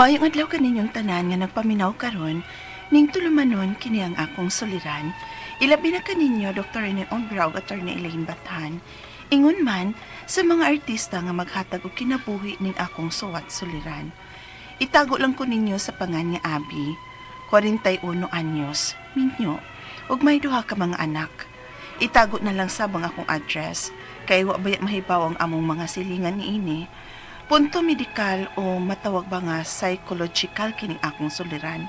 Maayong adlaw kaninyong tanan nga nagpaminaw karon ning tulumanon kini ang akong suliran. Ilabi na kaninyo Dr. Rene Ombra ug Attorney Elaine Bathan. Ingon man sa mga artista nga maghatag og kinabuhi ning akong suwat suliran. Itago lang ko ninyo sa pangan nga Abi, 41 anyos, minyo, ug may duha ka mga anak. Itago na lang sa bang akong address kay wa baya mahibaw ang among mga silingan niini. Punto medikal o matawag ba nga psychological kining akong suliran.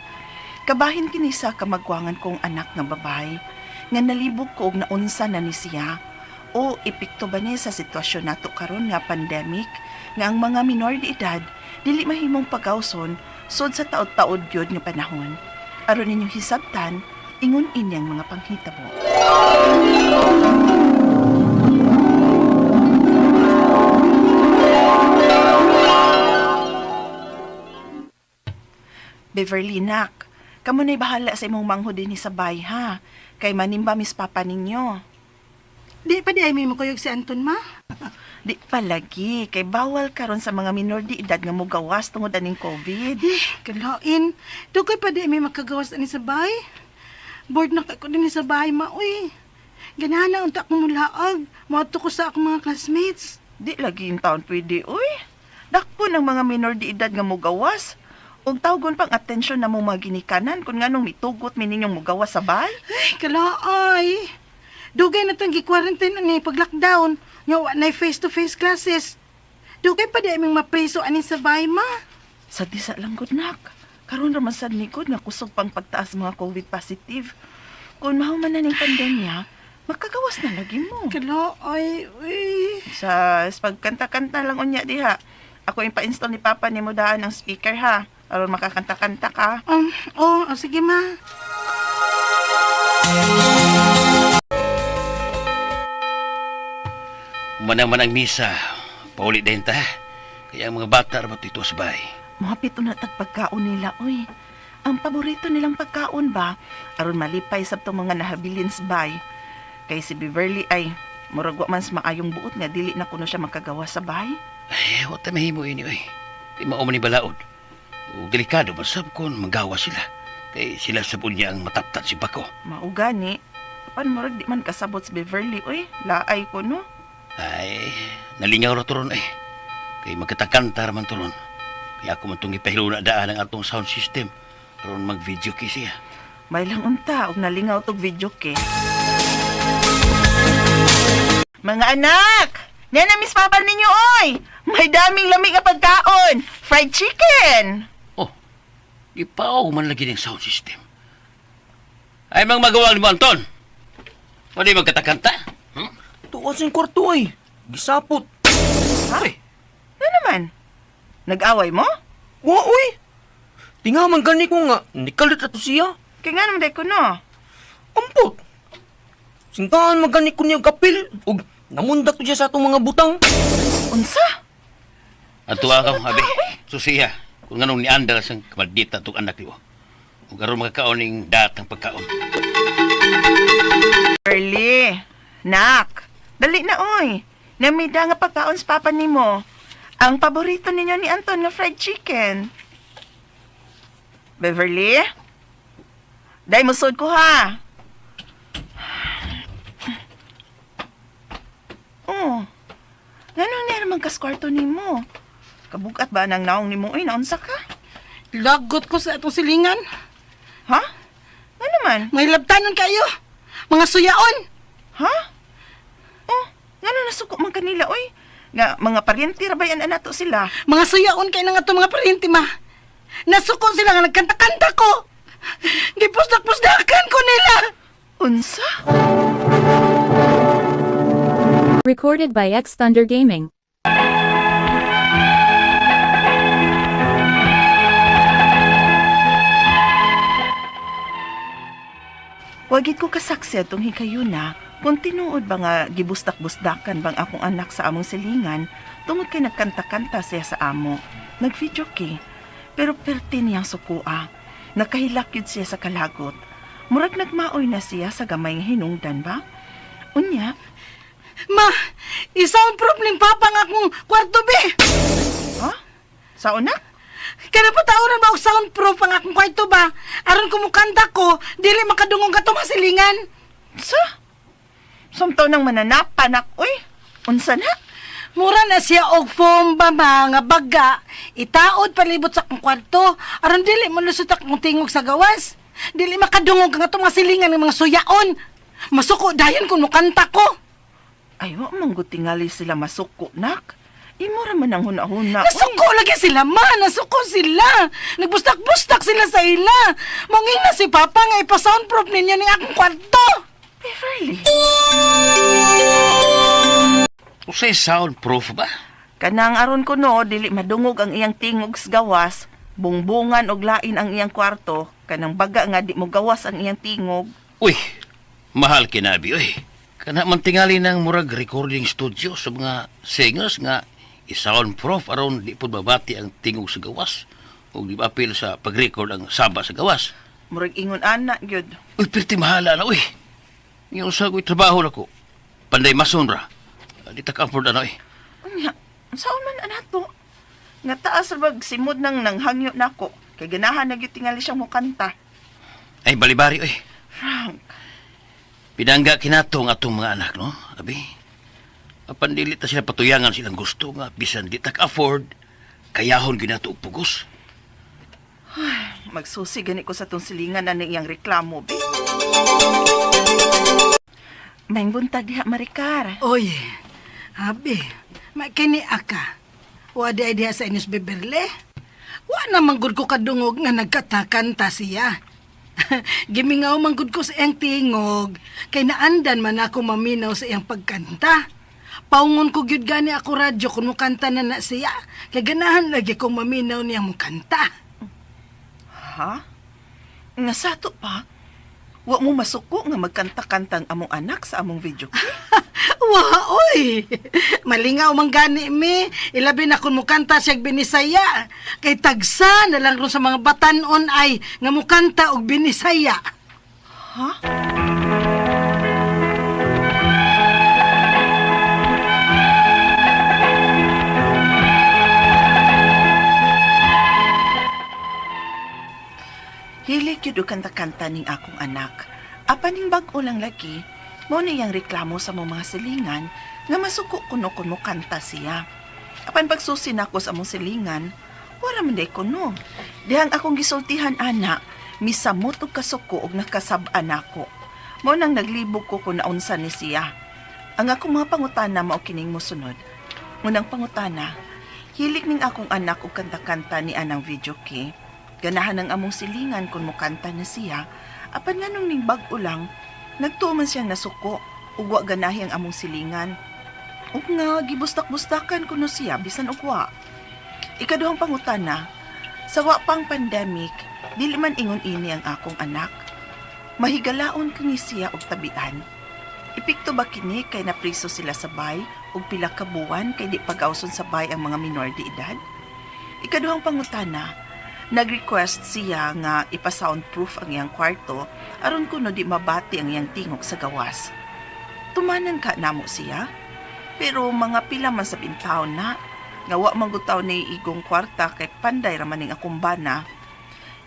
Kabahin kini sa kamagwangan kong anak nga babae nga nalibog ko og naunsa na ni siya o epekto ba ni sa sitwasyon nato karon nga pandemic nga ang mga minor de edad dili mahimong pagawson sud sa taod-taod gyud nga panahon. Aron ninyong hisabtan, ingon inyang mga panghitabo. Beverly nak, kamo na'y bahala sa imong manghod dinhi sa bay ha. Kay manimba mis papa ninyo. Di pa di ay may makuyog si Anton, ma. Di palagi, kay bawal karon sa mga minor de edad nga mugawas tungod aning COVID. Eh, kalain. Dugay pa di ay may makagawas ani sa bahay. Bored na ko din sa bahay, ma. Uy, ganahan na unta akong mulaag. Moadto ko sa akong mga classmates. Di lagi yung taon pwede, uy. Dakpo ng mga minor de edad nga mugawas. Ug tawgon pang atensyon na mo mga ginikanan kung nganong mitugot mi ninyong mugawas sa bahay. Ay, kalaay. Dugay na tang gi-quarantine ani pag lockdown. Nya wa nay face-to-face classes. Dugay pa di ay may mapriso ani sa bahay, ma. Sa disa lang gud nak. Karon ra man sad ni gud nga kusog pang pagtaas mga COVID positive. Kung mahuman na ning pandemya, makagawas na lagi mo. Kalaay, uy. Sa pagkanta-kanta lang unya diha. Ako yung pa-install ni Papa ni mo daan ang speaker ha. Aron makakanta-kanta ka. Oh, oh, sige, ma. Manang man ang misa, pauli din ta. Kaya ang mga bata ra ba ito sa bahay? Mohapit na tag pagkaon nila, oy. Ang paborito nilang pagkaon ba? Aron malipay sa tong mga nahabilin sa bay. Kay si Beverly ay murag wa man sa maayong buot nga dili na kuno siya makagawa sa bay. Ay, wa ta mahimo ini oy. Kay mao man ni balaod. O delikado man sab kon magawa sila. Kay sila sa niya ang mataptat si Bako. Mao gani. Pan murag di man kasabot si Beverly, oy. Laay ko no. Ay, nalingaw ra turon ay. Kay magkatakanta ra man turon. Kaya ako man tong gipahiluna daan ang atong sound system aron mag-video kay siya. May lang unta og nalingaw tog video ke. Mga anak! Yan na miss papa ninyo, oy! May daming lami nga pagkaon! Fried chicken! Oh, gipaw man lagi ng sound system. Ay, mang magawa ni mo, Anton. Wala magkatakanta. Hmm? Tuwa sa kwarto ay. Gisapot. Ha? Ano naman? Nag-away mo? Wa uy. Tinga man gani ko nga nikalit ato siya. Kaya nga naman day ko, no? Ampot. Singkahan man gani ko niya kapil ug namundak to siya sa atong mga butang. Unsa? Ato ako, abi. Susiya, kung anong niandar sa kamaldita itong anak niyo. Kung karoon makakaon ning datang pagkaon. Early. Nak, dali na, oy. Namida nga pagkaon sa papa nimo. Ang paborito ninyo ni Anton nga fried chicken. Beverly? Day, musod ko ha. Oh, ngano niya naman kaskwarto nimo? Kabugat ba nang naong nimo? Uy, naunsa ka? Lagot ko sa atong silingan. Ha? Ano naman? May labtanon kayo. Mga suyaon. Ha? Oh, ngano nasuko man kanila, oy? Nga, mga paryente ra ba yan nato sila? Mga suyaon kay na nga itong mga paryente, ma. Nasuko sila nga nagkanta-kanta ko. Gipusdak-pusdakan ko nila. Unsa? Recorded by X Thunder Gaming. Wagit ko kasaksi atong hikayuna kung tinuod ba nga gibusdak-busdakan bang akong anak sa among silingan tungod kay nagkanta-kanta siya sa amo. Nag-video kay. Pero perti niyang sukua. Nakahilak yun siya sa kalagot. Murag nagmaoy na siya sa gamay nga hinungdan ba? Unya, Ma, i-soundproof ning papa nga akong kwarto, be. ha? Sa una? Kana patauran ba og soundproof ang akong kwarto ba? Aron kumukanta ko, dili makadungog kato masilingan. Sa? Sumtaw ng mananapan ak, uy. Unsa na? Mura na siya og foam ba ma, nga baga, itaod palibot sa akong kwarto aron dili mo lusot akong tingog sa gawas. Dili makadungog ang atong mga silingan ng mga suyaon. Masuko dayon kung mukanta ko. Ay, wa man gud tingali sila masuko, nak. Imo ra man ang huna-huna, uy. Nasuko lagi sila ma, nasuko sila. Nagbustak-bustak sila sa ila. Manging na si Papa nga ipa-soundproof ninyo ning akong kwarto. Beverly. Usay soundproof ba? Kanang aron ko no, dili madungog ang iyang tingog sa gawas, bungbungan og lain ang iyang kwarto, kanang baga nga di mo gawas ang iyang tingog. Uy, mahal kinabi, uy. Kana man tingali ng murag recording studio sa mga singers nga i-soundproof aron di pud mabati ang tingog sa gawas ug di apil sa pag-record ang saba sa gawas. Murag ingon ana gyud. Uy, perti mahala na, uy. Nga usa ko'y trabaho na ko. Panday mason ra. Di ta ka-afford ana, uy. Unya, saon man anato? Nga taas ra bag simod nang nanghangyo nako, kay ganahan na gyud tingali siyang mukanta. Ay, balibari, uy. Frank, Pinangga kinato ang atong mga anak, no? Abi, apan dili ta sila patuyangan silang gusto nga bisan di ta ka-afford, kayahon ginato og pugos. Magsusi gani ko sa tong silingan na iyang reklamo, be. Maing buntag diha, Maricar. Oy, abi, makini aka. Wa di ay diha sa inyos Beberle. Wa naman gud ko kadungog nga nagkatakanta siya. Gimingaw man gud ko sa iyang tingog, kay naandan man ako maminaw sa iyang pagkanta. Paungon ko gyud gani ako radyo kung mukanta na na siya, kay ganahan lagi kong maminaw niyang mukanta. Ha? Nga sa ato pa? Wa mo masuko nga magkanta-kanta ang among anak sa among video clip? Wa, oy! Malingaw man gani mi. Ilabi na kung mukanta siya binisaya. Kay tagsa na lang ron sa mga batanon ay nga mukanta og binisaya. Ha? Hilig yun og kanta-kanta ning akong anak. Apan ning bag-o lang lagi, mao na iyang reklamo sa among mga silingan nga masuko kuno kun mo kanta siya. Apan pagsusi nako sa among silingan, wala man day kuno. Dihang akong gisultihan ana, misamot og kasuko og nakasab-an nako. Mao nang naglibog ko kung naunsa ni siya. Ang akong mga pangutana mao kining mosunod. Unang pangutana, hilig ning akong anak og kanta-kanta ni anang video key. Ganahan ang among silingan kung mukanta na siya, apan nganong ning bag-o lang, nagtuo man siyang nasuko, ug wa ganahi ang among silingan. Ug nga gibustak-bustakan kuno siya bisan og wa. Ikaduhang pangutana, sa wa pang pandemic, dili man ingon ini ang akong anak. Mahigalaon kini siya og tabian. Epekto ba kini kay napriso sila sa bay ug pila ka buwan kay di pagawson sa bay ang mga minor de edad? Ikaduhang pangutana, nag-request siya nga ipa-soundproof ang iyang kwarto aron kuno di mabati ang iyang tingog sa gawas. Tumanan ka namo siya? Pero mga pila man sa taon na, nga wa man gud taw ni igong kwarta kay panday ra man ning akong bana.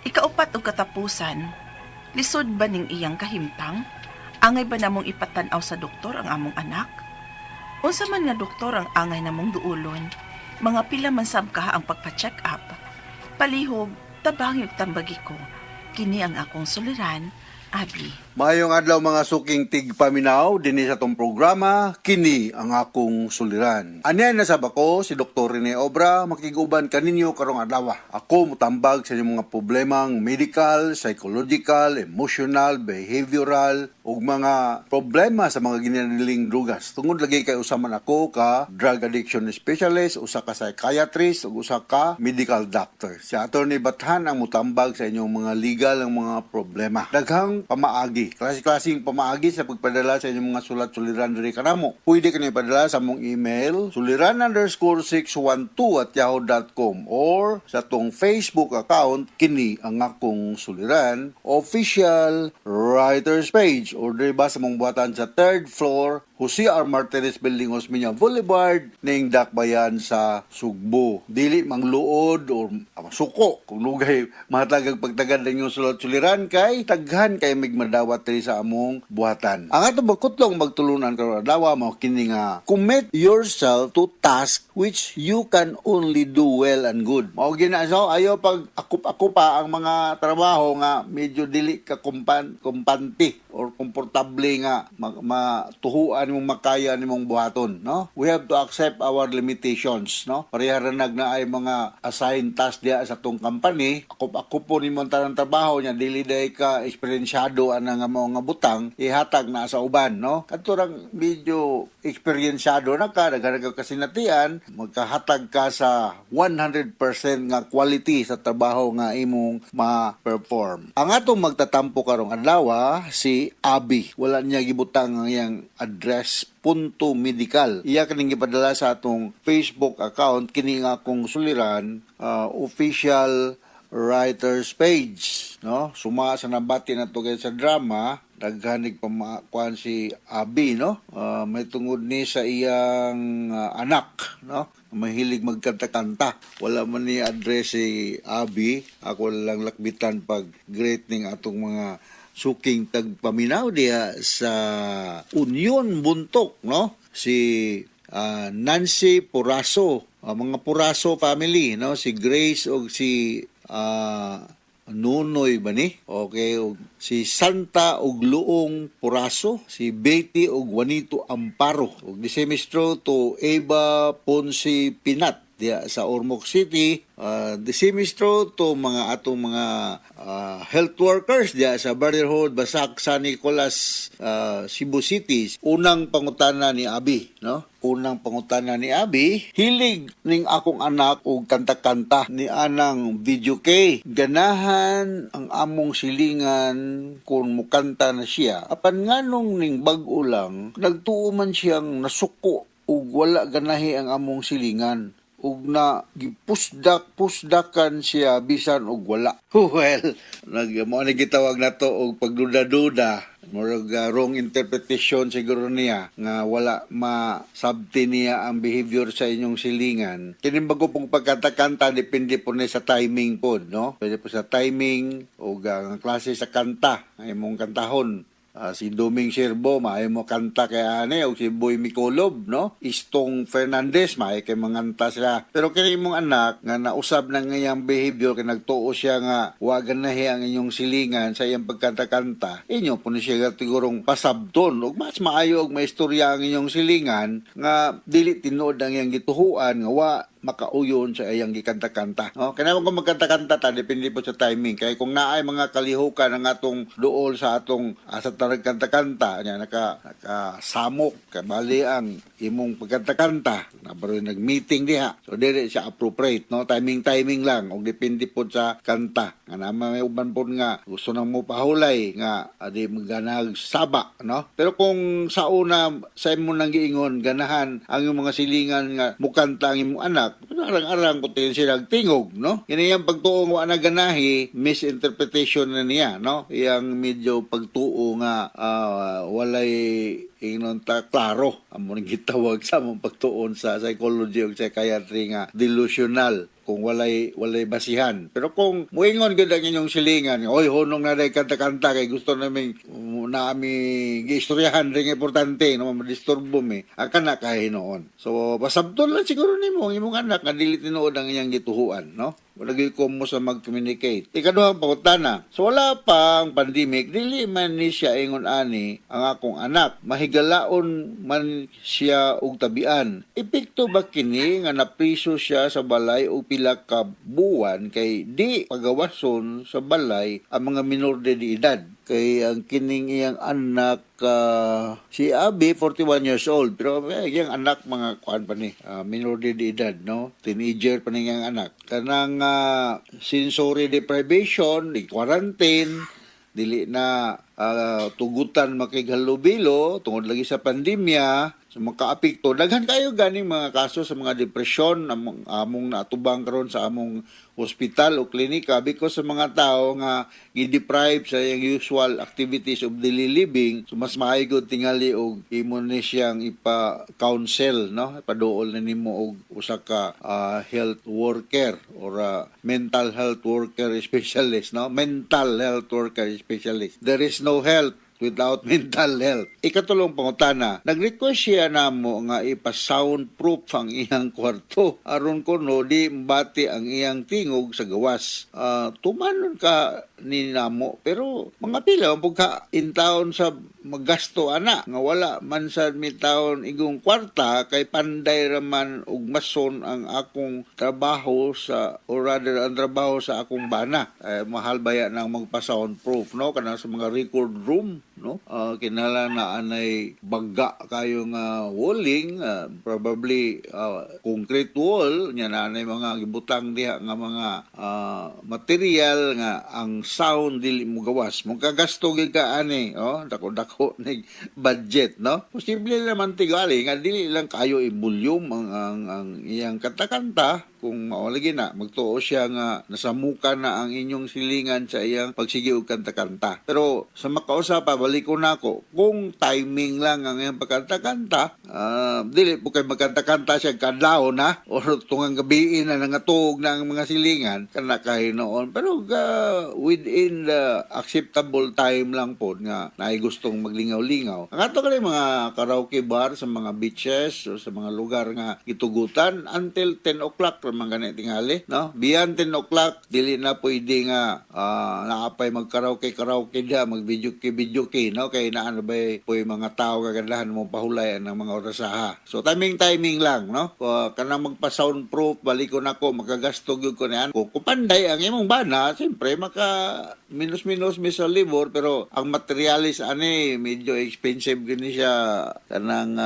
Ikaupat og katapusan, lisod ba ning iyang kahimtang? Angay ba namong ipatan-aw sa doktor ang among anak? Unsa man nga doktor ang angay namong duulon? Mga pila man sab ka ang pagpa-check up. Palihog, tabang og tambagi ko. Kini ang akong suliran, Abi. Maayong adlaw mga suking tigpaminaw dinhi sa atong programa kini ang akong suliran. Anya na sab ako si Dr. Rene Obra makiguban kaninyo karong adlaw. Ako mutambag sa inyong mga problemang medical, psychological, emotional, behavioral ug mga problema sa mga ginaniling drugas. Tungod lagi kay usa man ako ka drug addiction specialist, usa ka psychiatrist ug usa ka medical doctor. Si Attorney Bathan ang mutambag sa inyong mga legal ang mga problema. Daghang ang pamaagi. Klase-klaseng pamaagi sa pagpadala sa inyong mga sulat suliran diri kanamo. Pwede kini ipadala sa among email suliran_612@yahoo.com or sa atong Facebook account, Kini ang Akong Suliran Official Writers Page, or diri ba sa among buhatan sa third floor, Jose R. Martinez Building, Osmeña Boulevard, ning Dakbayan sa Sugbo. Dili mangluod or suko kung dugay mahatag pagtagad ng inyong sulat suliran kay taghan kay mig madawat diri sa among buhatan. Ang atong magkutlong magtulunan karon adlaw mao kini nga commit yourself to task which you can only do well and good. Mao gina, so ayo pag akup-akup pa ang mga trabaho nga medyo dili ka kumpanti or komportable nga matuhuan nimong makaya nimong buhaton, no? We have to accept our limitations, no? Pareha ra nag naay mga assigned task diya sa atong company, akup-akup po nimo ang tanang trabaho niya, dili day ka eksperyensyado ana nga mao nga butang, ihatag na sa uban, no? Kadto rang medyo eksperyensyado na ka, daghan ka kasinatian, magkahatag ka sa 100% nga quality sa trabaho nga imong ma-perform. Ang atong magtatampo karong adlaw si Abby. Wala niya gibutang ang iyang address punto medical. Iya kaning gipadala sa atong Facebook account, Kini nga Akong Suliran Official Writers Page, no? Suma sa nabati na to kay sa drama, daghanig pamakuan si Abi, no? May tungod ni sa iyang anak, no? Mahilig magkanta-kanta. Wala man ni address si Abi. Ako lang lakbitan pag greet ning atong mga suking tagpaminaw diha sa Union Buntok, no? Si Nancy Puraso, mga Puraso family, no? Si Grace og si Nunoy ba ni? Okay, og si Santa og Luong Puraso, si Betty og Juanito Amparo, og the same is true to Eva Ponce Pinat diya sa Ormoc City. The same is true to mga atong mga health workers diya sa Brotherhood, Basak, San Nicolas, Cebu City. Unang pangutana ni Abi, no? Unang pangutana ni Abi, hilig ning akong anak og kanta-kanta ni anang video kay ganahan ang among silingan kung mukanta na siya. Apan nganong ning bag-o lang, nagtuo man siyang nasuko ug wala ganahi ang among silingan ug na gipusdak pusdakan siya bisan og wala. Well, nag mo ni gitawag nato og pagduda-duda, murag wrong interpretation siguro niya nga wala masabti niya ang behavior sa inyong silingan. Kini bago pong pagkanta-kanta, depende po ni sa timing po, no? Pwede po sa timing o ang klase sa kanta ang imong kantahon. Si Doming Siervo, maayo mo kanta kay ane, o si Boy Mikolob, no? Istong Fernandez, maayo kay manganta sila. Pero kini imong anak, nga nausab na ngayang behavior, kay nagtuo siya nga wa ganahi ang inyong silingan sa iyang pagkanta-kanta, inyo po ni siya sigurong pasabton. Ug mas maayo og maistorya ang inyong silingan nga dili tinuod ang iyang gituhuan nga wa makauyon sa iyang gikanta-kanta. No? Kaya naman kung magkanta-kanta ta, depende po sa timing. Kaya kung naay mga kalihukan ang atong duol sa atong sa tarag kanta-kanta, nya nakasamok, kay bali ang imong pagkanta-kanta, nabaro nag-meeting diha. So dili siya appropriate, no? Timing-timing lang og depende po sa kanta. Nga naman may uban po nga gusto nang mo pahulay nga adi maganag saba, no? Pero kung sa una sa imo nang giingon ganahan ang imong mga silingan nga mukanta ang imong anak, arang-arang ko tingin sila tingog, no? Kini iyang pagtuo nga wa na ganahi, misinterpretation na niya, no? Iyang medyo pagtuo nga walay ingnon ta klaro. Amo ning gitawag sa among pagtuon sa psychology ug psychiatry nga delusional kung walay basihan. Pero kung muingon gyud ang inyong silingan, "Oy, hunong na day kanta-kanta kay gusto naming nami giistoryahan ring importante, no, madisturbo mi." Ang kana kay hinuon. So pasabton lang siguro nimo ang imong anak nga dili tinuod ang iyang gituhuan, no? Wala gyud ko mo sa mag-communicate. Ikaduhang pangutana. So wala pang pandemic, dili man ni siya ingon ani ang akong anak. Mahigalaon man siya og tabian. Epekto ba kini nga napriso siya sa balay og pila ka buwan kay di pagawason sa balay ang mga minor de edad? Kay ang kining iyang anak, si Abby, 41 years old, pero iyang anak mga kuan pa ni, minor de edad, no? Teenager pa ni iyang anak. Kanang sensory deprivation, di quarantine. Dili na tugutan makighalubilo tungod lagi sa pandemya, so makaapekto daghan kayo ganing mga kaso sa mga depresyon among naatubang karon sa among hospital o klinika because sa mga tao nga gi-deprive sa iyang usual activities of daily living. So mas maayo gud tingali og imo ni siyang ipa-counsel, no, ipaduol na nimo og usa ka health worker or mental health worker specialist, no, mental health worker specialist. There is no health without mental health. Ikatulong pangutana, nag-request siya namo nga ipa-soundproof ang iyang kwarto aron kuno di mabati ang iyang tingog sa gawas. Tumanon ka ni namo, pero mga pila ang pagka in town sa magasto ana nga wala man sa mi taon igong kwarta kay panday raman og mason ang akong trabaho sa, or rather ang trabaho sa akong bana. Eh, mahal baya nang magpa-soundproof, no, kanang sa mga record room, no? Kinahanglan na anay baga kayo nga walling, probably concrete wall nya na anay mga gibutang diha nga mga material nga ang sound dili mo gawas. Mo kagasto gyud ka ani, oh, dako dako ni budget, no? Posible naman tigali nga dili lang kayo i-volume ang iyang katakanta. Kung mao lagi na magtuo siya nga nasamukan na ang inyong silingan sa iyang pagsige og kanta-kanta. Pero sa makausa pa, balik ko na ako, kung timing lang ang iyang pagkanta-kanta, dili po kay magkanta-kanta siya kadlaw na or tungang gabi na nangatuog na ang mga silingan kana kahinoon, pero within the acceptable time lang po nga naay gustong maglingaw-lingaw. Ang ato kani mga karaoke bar sa mga beaches o sa mga lugar nga gitugutan, until 10 o'clock man gani tingali, no? Beyond 10 o'clock dili na pwede nga naapay magkaraoke karaoke diha, mag video ke video ke, no, kay naano ba poy mga tao kagandahan mo pahulay ang mga orasaha. So timing timing lang, no? Kanang magpa soundproof, balik ko nako, makagasto gyud ko niyan kung kupanday ang imong bana. Siyempre maka minus minus mi sa libor, pero ang materialis ani medyo expensive gini siya kanang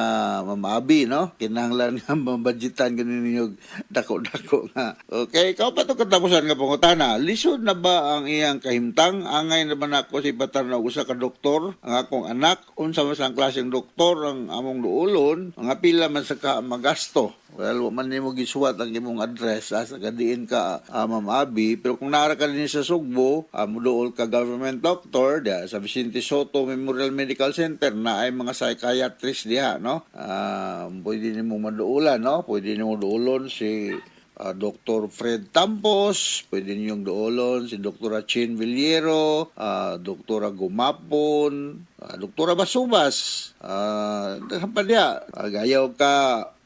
Ma'am Abi, no? Kinahanglan nga mabudgetan gani ninyo dako dako nga. Okay, ikaw pa to katapusan nga pangutana, lisod na ba ang iyang kahimtang? Angay na ba nako sa ipatan og usa ka doktor ang akong anak? Unsa man sa klaseng doktor ang among duolon? Mga pila man sa ka magasto? Well, wa man nimo gisuwat ang imong address asa ka diin ka, Ma'am Abi, pero kung nara ka din sa Sugbo, muduol ka government doctor diha sa Vicente Soto Memorial Medical Center na ay mga psychiatrist diha, no? Pwede nimo maduolan, no? Pwede nimo duolon si Dr. Fred Tampos, pwede niyong duolon si Dr. Chin Villero, Dr. Gumapon, Dr. Basubas, daghan pa diha. Gayaw ka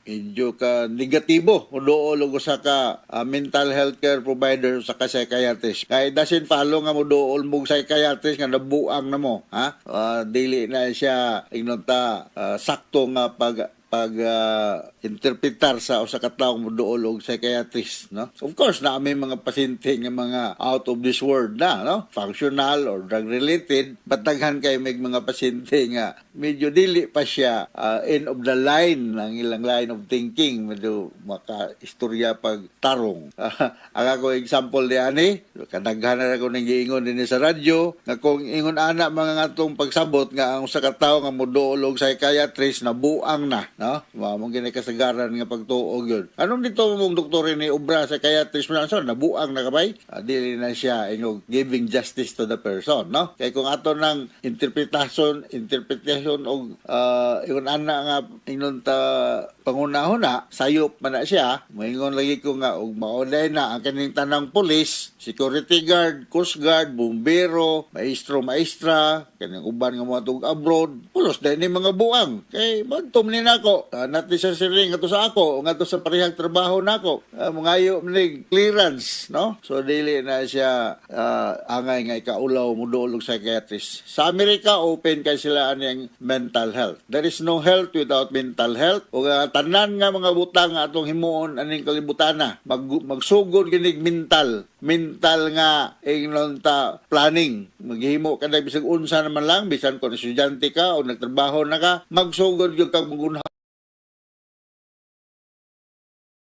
medyo ka negatibo, muduol og usa ka mental health care provider sa ka psychiatrist. Kay doesn't follow nga muduol mo psychiatrist nga nabuang na mo, ha? Dili na siya ingnon ta sakto nga pag pag interpretar sa usa ka tawo moduol og psychiatrist, no? Of course, naa may mga pasyente nga mga out of this world na, no, functional or drug related, but daghan kay may mga pasyente nga medyo dili pa siya end of the line ang ilang line of thinking, medyo maka istorya pag tarong. Ang ako example ni ani, kadaghan na ako nang giingon dinhi sa radyo nga kung ingon ana mga ngatong pagsabot nga ang usa ka tawo nga moduol og psychiatrist na buang na, no? Mao mong gini kasagaran nga pagtuo yun. Anong dito mong doktor ni obra psychiatrist mo na, so nabuang na kabay? Dili na siya ingog giving justice to the person, no? Kay kung ato ng interpretasyon interpretasyon og ingon ana nga ingon ta pangunahuna, sayop man na siya. Moingon lagi ko nga og maunay na ang kaning tanang pulis, security guard, coast guard, bumbero, maestro, maestra, kaning uban nga mga tug abroad, pulos dahil ni mga buang. Kay magtum ni nako, nati sa siring ngadto sa ako, ngadto sa parehang trabaho nako. Mangayo ni clearance, no? So dili na siya angay nga ikaulaw mo duol og psychiatrist. Sa Amerika, open kay sila ani mental health. There is no health without mental health. O nga tanan nga mga butang nga atong himuon aning kalibutana, magsugod kinig mental mental nga ingnon ta planning. Maghimo ka na bisag unsa naman lang, bisan kung estudyante ka o nagtrabaho na ka, magsugod gyud kag magunha